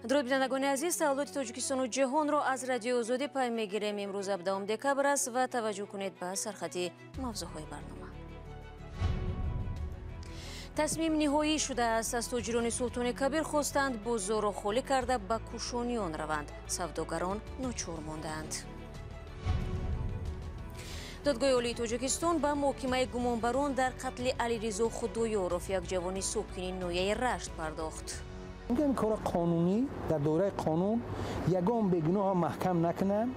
Дуруд бинандагони азиз, таваллуди Тоҷикистону ҷаҳонро аз Радиои Озодӣ пай мегирем. Имрӯз 17 декабр аст ва таваҷҷӯҳ кунед ба сархати мавзӯъҳои барнома. Тасмим ниҳоӣ шудааст. Аз тоҷирони Султони Кабир хостанд бозорро холӣ карда ба Кушониён раванд. Савдогарон ночор мондаанд. Додгоҳи Олии Тоҷикистон ба муҳокимаи гумонбарон дар қатли Алиризо Худоёров, як ҷавони сокини ноҳияи Рашт, пардохт. Ин кори қонунӣ дар доираи қонун ягон бегуноҳро маҳкам накунанд.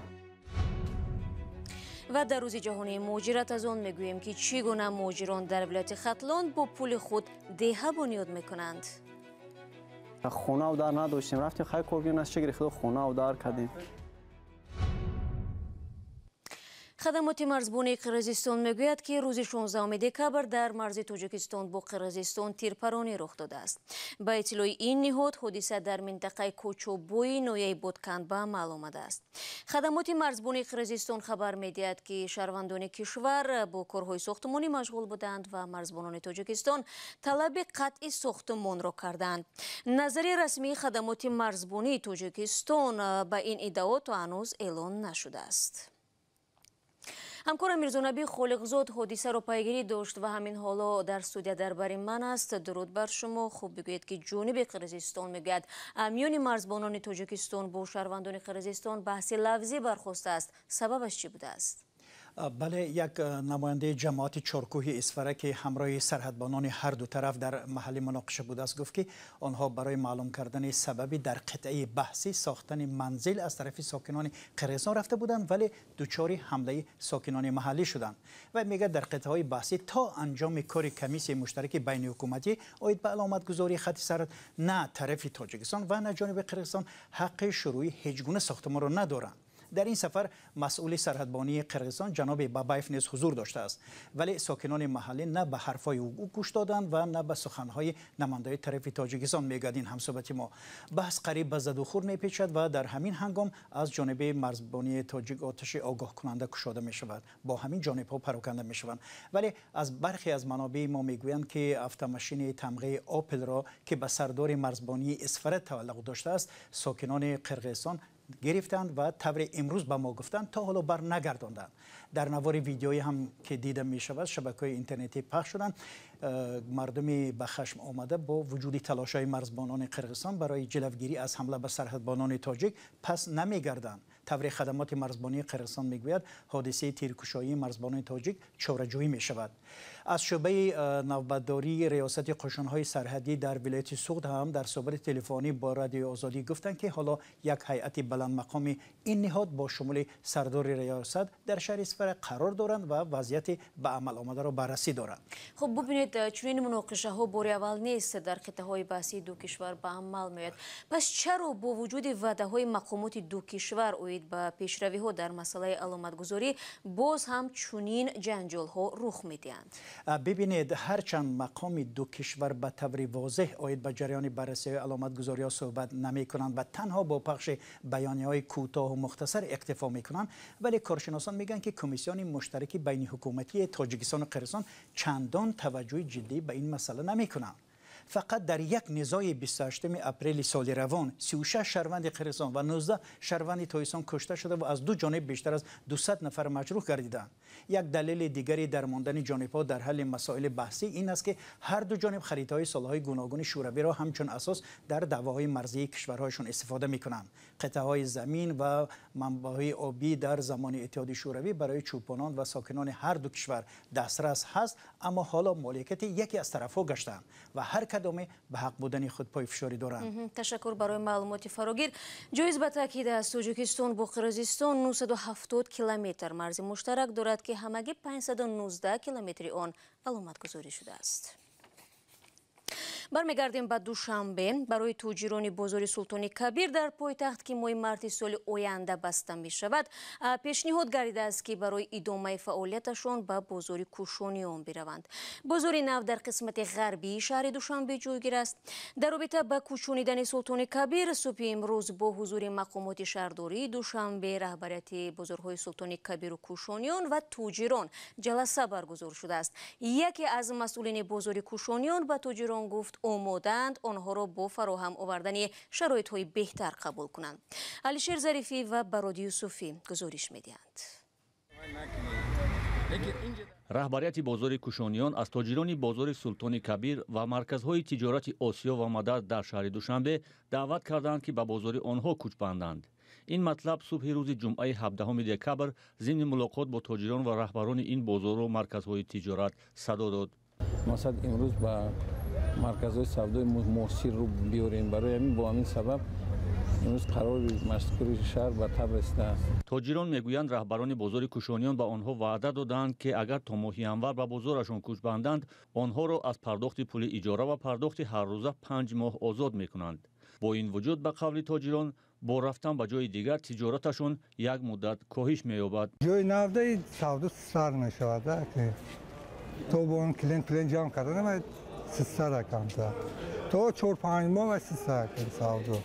Ва дар рӯзи ҷаҳонии муҳоҷират аз он мегӯем, ки чӣ гуна муҳоҷирон дар вилояти Хатлон бо пули худ деҳа бунёд мекунанд. Хонаву дар надоштем, рафтем хай кор аз шукри Худо хонаву дар кардем. Хадамоти марзбонии Қирғизистон мегӯяд, ки рӯзи 16 декабр дар марзи Тоҷикистон бо Қирғизистон тирпаронӣ рух додааст. Ба иттилои ин ниҳод, ҳодиса дар минтақаи Кӯчобои ноҳияи Бодканд ба амал омадааст. Хадамоти марзбонии Қирғизистон хабар медиҳад, ки шаҳрвандони кишвар бо корҳои сохтмонӣ машғул буданд ва марзбонони Тоҷикистон талаби қатъи сохтмонро карданд. Назари расмии хадамоти марзбонии Тоҷикистон ба ин иддао то ҳанӯз эълон нашудааст. Ҳамкорам Мирзонаби Холиқзод ҳодисаро пайгирӣ дошт ва ҳамин ҳоло дар студия дар бари ман аст. Дуруд бар шумо. Хуб, бигӯед, ки ҷониби Қирғизистон мегӯяд, миёни марзбонони Тоҷикистон бо шаҳрвандони Қирғизистон баҳси лафзӣ бархостааст. Сабабаш чӣ будааст? Бале, як намояндаи ҷамоати Чоркӯҳи Исфара, ки ҳамроҳи сарҳадбонони ҳар ду тараф дар маҳалли муноқиша будааст, гуфт, ки онҳо барои маълум кардани сабаби дар қитъаи баҳсӣ сохтани манзил аз тарафи сокинони Қирғизистон рафта буданд, вале дучори ҳамлаи сокинони маҳаллӣ шуданд. Ва мегӯяд, дар қитъаҳои баҳсӣ то анҷоми кори комиссияи муштараки байниҳукуматӣ оид ба аломатгузории хати сарҳад на тарафи Тоҷикистон ва на ҷониби Қирғизистон ҳаққи шурӯи ҳеҷ гуна сохтмонро надоранд. Дар ин сафар масъули сарҳадбонии Қирғизистон ҷаноби Бабаев низ ҳузур доштааст, вале сокинони маҳаллӣ на ба ҳарфҳои ӯ гӯш доданд ва на ба суханҳои намояндаи тарафи Тоҷикистон, мегӯяд ин ҳамсӯҳбати мо. Баҳс қариб ба задухӯр мепечад ва дар ҳамин ҳангом аз ҷониби марзбонии тоҷик оташи огоҳкунанда кушода мешавад. Бо ҳамин ҷонибҳо пароканда мешаванд. Вале аз бархе аз манобеи мо мегӯянд, ки автомашини тамғаи Опелро, ки ба сардори марзбонии Исфара тааллуқ доштааст, сокинони Қирғизистон гирифтанд ва таври имрӯз ба мо гуфтанд, то ҳоло бар нагардонданд. Дар навори видеоӣ ҳам, ки дида мешавад, шабакаҳои интернетӣ пахш шуданд, мардуми ба хашм омада бо вуҷуди талошҳои марзбонони Қирғизистон барои ҷилавгирӣ аз ҳамла ба сарҳадбонони тоҷик пас намегарданд. Таври хадамоти марзбонии Қирғизистон мегӯяд, ҳодисаи тиркушоии марзбонони тоҷик чораҷӯӣ мешавад. Аз шӯъбаи навбатдории риёсати қушунҳои сарҳадӣ дар вилояти Суғд ҳам дар суҳбати телефонӣ бо Радиои Озодӣ гуфтанд, ки ҳоло як ҳайати баландмақоми ин ниҳод бо шумули сардори риёсат дар шаҳри Исфара қарор доранд ва вазъияти ба амал омадаро баррасӣ доранд. Хуб, бубинед, чунин муноқишаҳо бори аввал нест дар қитъаҳои баҳсии ду кишвар ба амал меояд. Пас чаро бо вуҷуди ваъдаҳои мақомоти ду кишвар оид ба пешравиҳо дар масъалаи аломатгузорӣ боз ҳам чунин ҷанҷолҳо рух медиҳанд? Бибинед, ҳарчанд мақоми ду кишвар ба таври возеҳ оид ба ҷараёни баррасиҳои аломатгузориҳо суҳбат намекунанд ва танҳо бо пахши баёнияҳои кӯтоҳу мухтасар иктифо мекунанд, вале коршиносон мегӯянд, ки комиссиони муштараки байниҳукуматии Тоҷикистону Қирғизистон чандон таваҷҷӯҳи ҷиддӣ ба ин масъала намекунанд. Фақат дар як низои 28 апрели соли равон 36 шаҳрванди Қирғизистон ва 19 шаҳрванди Тоҷикистон кушта шуда ва аз ду ҷониб бештар аз 200 нафар маҷрӯҳ гардиданд. Як далели дигари дар мондани ҷонибҳо дар ҳалли масоили баҳсӣ ин аст, ки ҳар ду ҷониб харитаҳои солҳои гуногуни шӯравиро ҳамчун асос дар даъвоҳои марзии кишварҳояшон истифода мекунанд. Қитъаҳои замин ва манбаъҳои обӣ дар замони Иттиҳоди Шӯравӣ барои чӯпонон ва сокинони ҳар ду кишвар дастрас ҳаст, аммо ҳоло моликияти яке аз тарафҳо гаштаанд ва ҳар кадоме ба ҳақ будани худ пойфишорӣ доранд. Ташаккур барои маълумоти фарогир. Ҷоиз ба таъкид аст, Тоҷикистон бо Қирғизистон 970 километр марзи муштарак дорад, ки ҳамагӣ 519 километри он аломатгузорӣ шудааст. Бармегардем ба Душанбе. Барои тоҷирони бозори Султони Кабир дар пойтахт, ки моҳи марти соли оянда баста мешавад, пешниҳод гардидааст, ки барои идомаи фаъолияташон ба бозори Кушониён бираванд. Бозори нав дар қисмати ғарбии шаҳри Душанбе ҷойгир аст. Дар робита ба кӯчонидани Султони Кабир субҳи имрӯз бо ҳузури мақомоти шаҳрдории Душанбе, раҳбарияти бозорҳои Султони Кабиру Кушониён ва тоҷирон ҷаласа баргузор шудааст. Яке аз масъулини бозори Кушониён ба тоҷирон гуфт, омодаанд онҳоро бо фароҳам овардани шароитҳои беҳтар қабул кунанд. Алишер Зарифӣ ва Бароди Юсуфӣ гузориш медиҳанд. Раҳбарияти бозори Кушониён аз тоҷирони бозори Султони Кабир ва марказҳои тиҷорати Осиё ва Мадад дар шаҳри Душанбе даъват карданд, ки ба бозори онҳо кӯч банданд. Ин матлаб субҳи рӯзи ҷумъаи 17 декабр зимни мулоқот бо тоҷирон ва раҳбарони ин бозору марказҳои тиҷорат садо дод. Мақсад имрӯз ба марказҳои савдои муосир рӯ биёрем. Барои ҳамин бо ҳамин сабаб имрӯз қарори мазкури шаҳр ба таб расидааст. Тоҷирон мегӯянд, раҳбарони бозори Кушониён ба онҳо ваъда додаанд, ки агар то моҳи январ ба бозорашон кӯч банданд, онҳоро аз пардохти пули иҷора ва пардохти ҳаррӯза 5 моҳ озод мекунанд. Бо ин вуҷуд, ба қавли тоҷирон, бо рафтан ба ҷои дигар тиҷораташон як муддат коҳиш меёбад. Ҷои навдаи савдо сар мешавад, то бо он клиент плен ҷамъ кардан сар камта то 4-5 моҳ сар савдо.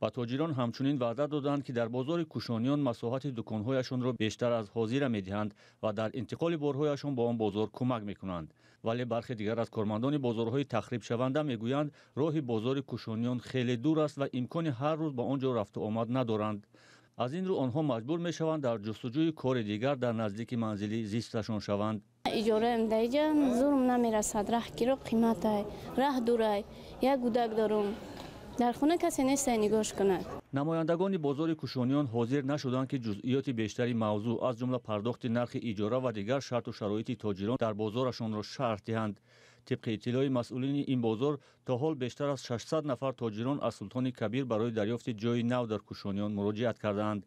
Ба тоҷирон ҳамчунин ваъда доданд, ки дар бозори Кушониён масоҳати дуконҳояшонро бештар аз ҳозира медиҳанд ва дар интиқоли борҳояшон ба он бозор кӯмак мекунанд. Вале бархе дигар аз кормандони бозорҳои тахрибшаванда мегӯянд, роҳи бозори Кушониён хеле дур аст ва имкони ҳар рӯз ба он ҷо рафту омад надоранд. Аз ин рӯ онҳо маҷбур мешаванд дар ҷустуҷӯи кори дигар дар наздики манзили зисташон шаванд. Иҷораам дар иҷа зурм намерасад, раҳ киро қиматай, раҳ дурай, як гудак дорум. Дар хона касе нест нигоҳш кунад. Намояндагони бозори Кушониён ҳозир нашуданд, ки ҷузъиёти бештари мавзӯъ, аз ҷумла пардохти нархи иҷора ва дигар шарту шароити тоҷирон дар бозорашонро шарҳ диҳанд. Тибқи иттилои масъулини ин бозор, то ҳол бештар аз 600 нафар тоҷирон аз Султони Кабир барои дарёфти ҷои нав дар Кушониён муроҷиат кардаанд.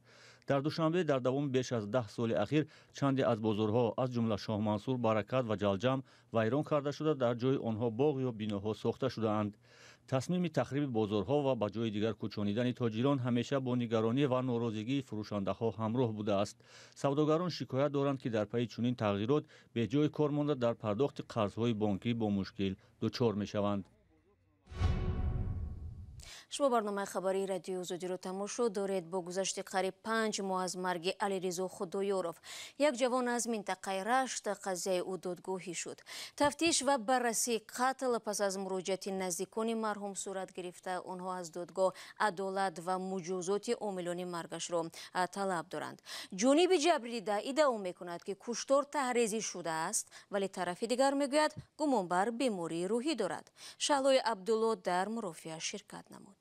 Дар Душанбе дар давоми беш аз 10 соли ахир чанде аз бозорҳо, аз ҷумла Шоҳмансур, Баракат ва Ҷалҷам вайрон карда шуда, дар ҷои онҳо боғ ё биноҳо сохта шудаанд. Тасмими тахриби бозорҳо ва ба ҷои дигар кӯчонидани тоҷирон ҳамеша бо нигаронӣ ва норозигии фурӯшандаҳо ҳамроҳ будааст. Савдогарон шикоят доранд, ки дар пайи чунин тағйирот беҷои кор монда дар пардохти қарзҳои бонкӣ бо мушкил дучор мешаванд. Шумо барномаи хабарии радиои Озодиро тамошо доред. Бо гузашти қариб 5 моҳ аз марги Алиризо Худоёров, як ҷавон аз минтақаи Рашт, қазияи ӯ додгоҳӣ шуд. Тафтиш ва баррасии қатл пас аз муроҷиати наздикони марҳум сурат гирифта, онҳо аз додгоҳ адолат ва муҷозоти омилони маргашро талаб доранд. Ҷониби ҷабрдида иддао мекунад, ки куштор таҳрезӣ шудааст, вале тарафи дигар мегӯяд, гумонбар бемории рӯҳӣ дорад. Шаҳлои Абдулло дар мурофиа ширкат намуд.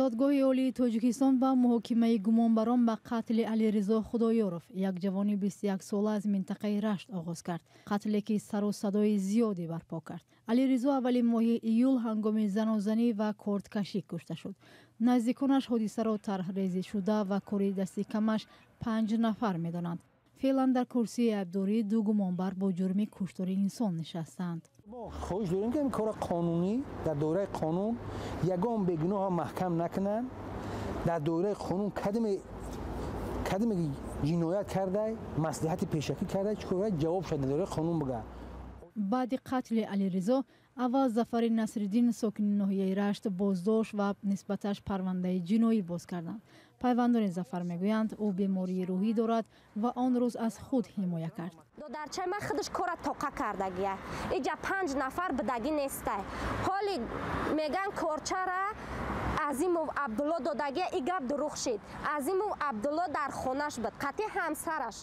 Додгоҳи олии Тоҷикистон ба муҳокимаи гумонбарон ба қатли Алиризо Худоёров, як ҷавони 21сола аз минтақаи Рашт, оғоз кард. Қатле ки сару садои зиёде барпо кард. Алиризо аввали моҳи июл ҳангоми занозанӣ ва кордкашӣ кушта шуд. Наздиконаш ҳодисаро тарҳрезӣ шуда ва кори дасти камаш 5 нафар медонанд. Феълан дар курсии айбдорӣ 2 гумонбар бо ҷурми куштори инсон нишастанд. Мо хоҳиш дорем, ки кори қонунӣ дар доираи қонун ягон бегуноҳро маҳкам накунанд. Дар доираи қонун кадаме ҷиноят карда, маслиҳати пешакӣ карда, чӣ кор ҷавоб шуд дар доираи қонун бигӯяд. Баъди қатли Алиризо аввал Зафари Насриддин, сокини ноҳияи Рашт, боздошт ва нисбаташ парвандаи ҷиноӣ боз карданд. Пайвандони Зафар мегӯянд, ӯ бемории рӯҳӣ дорад ва он рӯз аз худ ҳимоя кард. Додарчаи ман худаш кора тоқа кардагия. Иҷа 5 нафар бидагӣ нестай. Ҳоли меган корчара Азимов Абдулло додагия, и гап дурӯғ шид. Азимов Абдулло дар хонаш буд, қатъи ҳамсараш.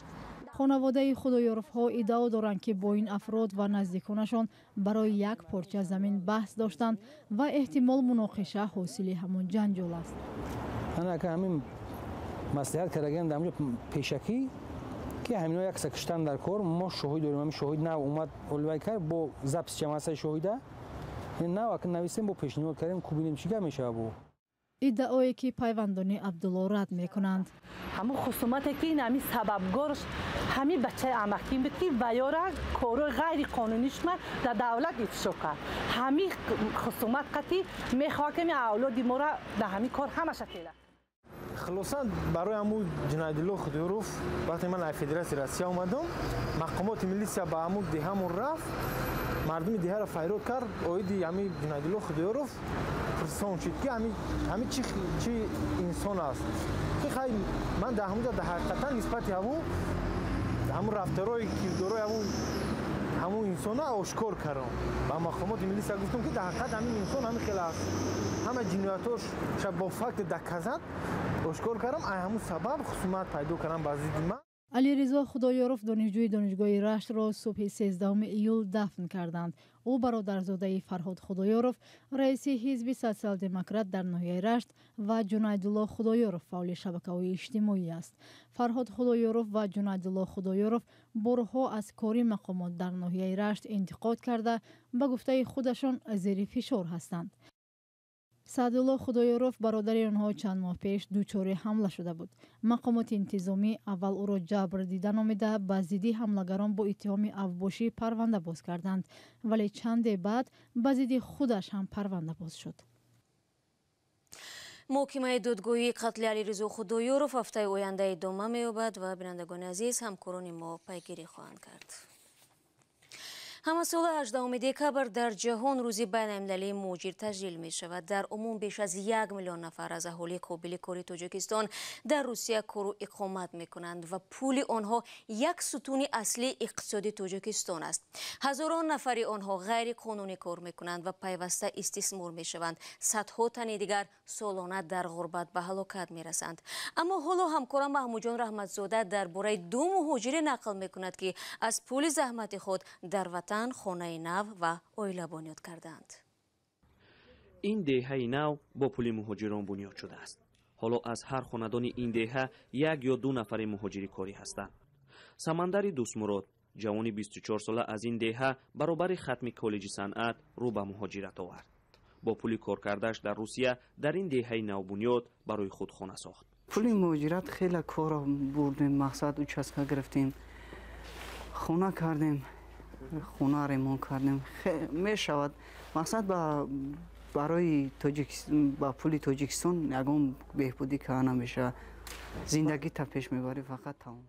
Хонаводаи Худоёровҳо иддао доранд, ки бо ин афрод ва наздиконашон барои як порча замин баҳс доштанд ва эҳтимол муноқиша ҳосили ҳамон ҷанҷол аст. Анака ҳамин маслиҳат кардагиам дар ҳамҷо пешакӣ, ки ҳамино якса киштан дар кор, мо шоҳид дорем. Ҳамин шоҳид нав омад, олвай кард, бо запис ҷамъасаи шоҳида нав ака нависем, бо пешниҳод кардем, ку бинем чӣ гап мешавад бо. Иддаое ки пайвандони Абдулло рад мекунанд. Ҳамун хусумате ки ин ҳамин сабабгорш ҳамин бачаи амакин буд, ки ваёра корҳои ғайриқонунишма дар давлат ифшо кард. Ҳамин хусумат қатӣ мехоҳад, ки авлоди моро дар ҳамин кор ҳамаша тела. Хулоса, барои ҳамун Ҷунайдулло Худоёров вақте ман аз Федератсияи Россия омадам, мақомоти милисия ба ҳамун деҳамон рафт, мардуми деҳаро файрод кард, оиди ҳамин Ҷунайдулло Худоёров пурсон шуд, ки ҳамин чӣ инсон аст. Ки хай ман дар ҳамунҷо дар ҳақиқатан нисбати ҳамун рафторои кирдорои ҳамун инсона ошкор кардам. Ба мақомоти милиса гуфтам, ки дар ҳақиқат ҳамин инсон ҳамин хел аст. Ҳама ҷиноятош бо факт доказат ошкор кардам. Ай ҳамун сабаб хусумат пайдо кардам ба зидди ман. Алиризо Худоёров донишҷӯи донишгоҳи Раштро субҳи 13 июл дафн карданд. Ӯ бародарзодаи Фарҳод Худоёров, раиси ҳизби социал-демократ дар ноҳияи Рашт ва Ҷунайдулло Худоёров, фаъоли шабакаҳои иҷтимоӣ аст. Фарҳод Худоёров ва Ҷунайдулло Худоёров борҳо аз кори мақомот дар ноҳияи Рашт интиқод карда, ба гуфтаи худашон зери фишор ҳастанд. Саъдулло Худоёров, бародари онҳо, чанд моҳ пеш дучори ҳамла шуда буд. Мақомоти интизомӣ аввал ӯро ҷабр дида номида, ба зидди ҳамлагарон бо иттиҳоми авбошӣ парванда боз карданд, вале чанде баъд ба зидди худаш ҳам парванда боз шуд. Муҳокимаи додгоҳии қатли Алиризо Худоёров ҳафтаи оянда идома меёбад ва бинандагони азиз, ҳамкорони мо пайгирӣ хоҳанд кард. Ҳамасола 18 декабр дар ҷаҳон рӯзи байналмилалии муҳоҷир таҷлил мешавад. Дар умум беш аз 1 миллион нафар аз аҳолии қобили кори Тоҷикистон дар Русия кору иқомат мекунанд ва пули онҳо як сутуни аслии иқтисоди Тоҷикистон аст. Ҳазорон нафари онҳо ғайриқонунӣ кор мекунанд ва пайваста истисмор мешаванд. Садҳо тани дигар солона дар ғурбат ба ҳалокат мерасанд. Аммо ҳоло ҳамкорам Маҳмудҷон Раҳматзода дар бораи ду муҳоҷире нақл мекунад, ки аз пули заҳмати худ дар ватан хонаи нав ва оила бунёд карданд. Ин деҳаи нав бо пули муҳоҷирон бунёд шудааст. Ҳоло аз ҳар хонадони ин деҳа як ё ду нафари муҳоҷири корӣ ҳастанд. Самандари Дӯстмурод, ҷавони 24сола аз ин деҳа, баробари хатми коллеҷи санъат рӯ ба муҳоҷират овард. Бо пули коркардааш дар Русия дар ин деҳаи навбунёд барои худ хона сохт. Пули муҳоҷират хеле корро бурдем, мақсад участка гирифтем, хона кардем, хона ремонт кардем. Мешавад, мақсад барои ба пули Тоҷикистон ягон беҳбудӣ карда намешавад. Зиндагӣ та пеш мебарӣ, фақат тамом.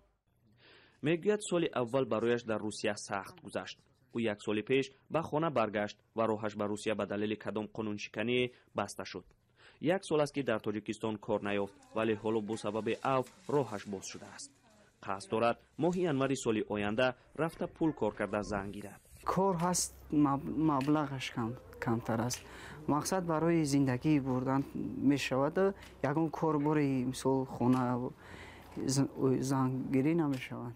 Мегӯяд, соли аввал барояш дар Русия сахт гузашт. Ӯ як соли пеш ба хона баргашт ва роҳаш ба Русия ба далели кадом қонуншиканӣ баста шуд. Як сол аст, ки дар Тоҷикистон кор наёфт, вале ҳоло бо сабаби авф роҳаш боз шудааст. Қасд дорад моҳи январи соли оянда рафта пул кор карда зан гирад. Кор ҳаст, маблағаш камтар аст. Мақсад барои зиндагӣ бурдан мешавад. Ягон кор бори мисол хона зангирӣ намешавад.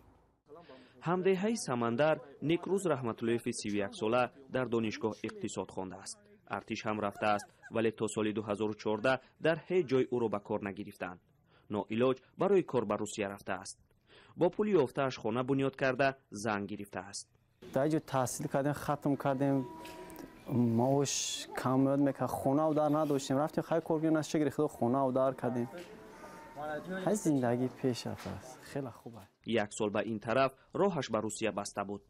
Ҳамдеҳаи Самандар Некрӯз Раҳматуллоеви 31сола дар донишгоҳ иқтисод хондааст. Артиш ҳам рафтааст, вале то соли 2014 дар ҳеҷ ҷой ӯро ба кор нагирифтанд. Ноилоҷ барои кор ба Русия рафтааст. Бо пули ёфтааш хона бунёд карда зан гирифтааст. Дар ҷо таҳсил кардем, хатм кардем, маош кам меояд мекард, хонаву дар надоштем. Рафтем хай кор кардем, аз шукри Худо хонаву дар кардем. Ҳай зиндагӣ пеш рафтааст, хеле хуб аст. Як сол ба ин тараф роҳаш ба Русия баста буд.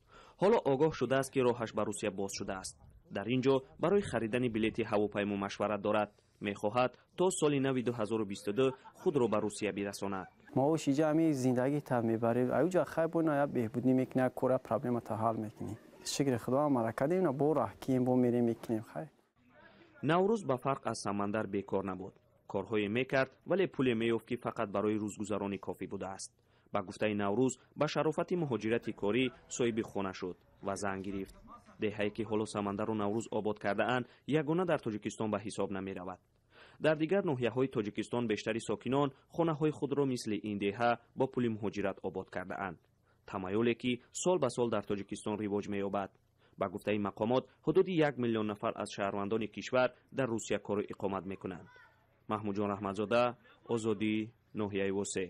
Ҳоло огоҳ шудааст, ки роҳаш ба Русия боз шудааст. Дар ин ҷо барои харидани билети ҳавопаймо машварат дорад. Мехоҳад то соли нави 2022 худро ба Русия бирасонад. Маош иҷа ҳамин зиндагӣ та мебарем. Аюҷа хай бо ная беҳбудӣ мекунӣ, як кора проблема та ҳал мекунӣ. Шукри Худо ҳам кардем, на бо раҳ кием, бо мерем мекунем хай. Наврӯз ба фарқ аз Самандар бекор набуд. Корҳое мекард, вале пуле меёфт, ки фақат барои рӯзгузаронӣ кофӣ будааст. Ба гуфтаи Наврӯз, ба шарофати муҳоҷирати корӣ соҳиби хона шуд ва зан гирифт. Деҳае, ки ҳоло Самандару Наврӯз обод кардаанд, ягона дар Тоҷикистон ба ҳисоб намеравад. Дар дигар ноҳияҳои Тоҷикистон бештари сокинон хонаҳои худро мисли ин деҳа бо пули муҳоҷират обод кардаанд. Тамаюле, ки сол ба сол дар Тоҷикистон ривоҷ меёбад. Ба гуфтаи мақомот, ҳудуди 1 миллион нафар аз шаҳрвандони кишвар дар Русия кору иқомат мекунанд. Маҳмудҷон Раҳматзода, Озодӣ, ноҳияи Восе.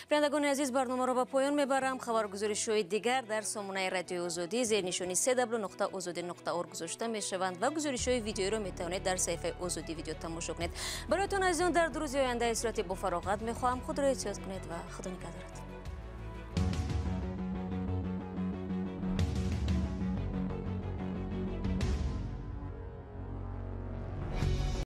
Бинандагони азиз, барномаро ба поён мебарам. Хабаргузоришҳои дигар дар сомонаи радиои Озодӣ зери нишони cw.ozodi.org гузошта мешаванд ва гузоришҳои видеоиро метавонед дар саҳифаи Озодӣ видео тамошо кунед. Бароятон азизон дар ду рӯзи оянда истироҳати бофароғат мехоҳам. Худро эҳтиёт кунед ва Худо нигаҳдорад.